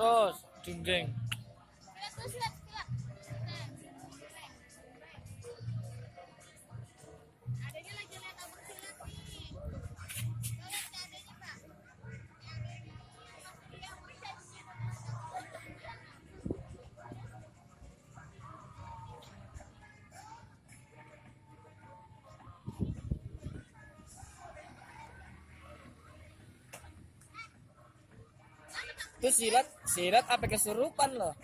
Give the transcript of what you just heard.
Terus dinding. Adanya lagi lihat abang silat nih. Lihat adanya Pak. Itu silat apa kesurupan loh.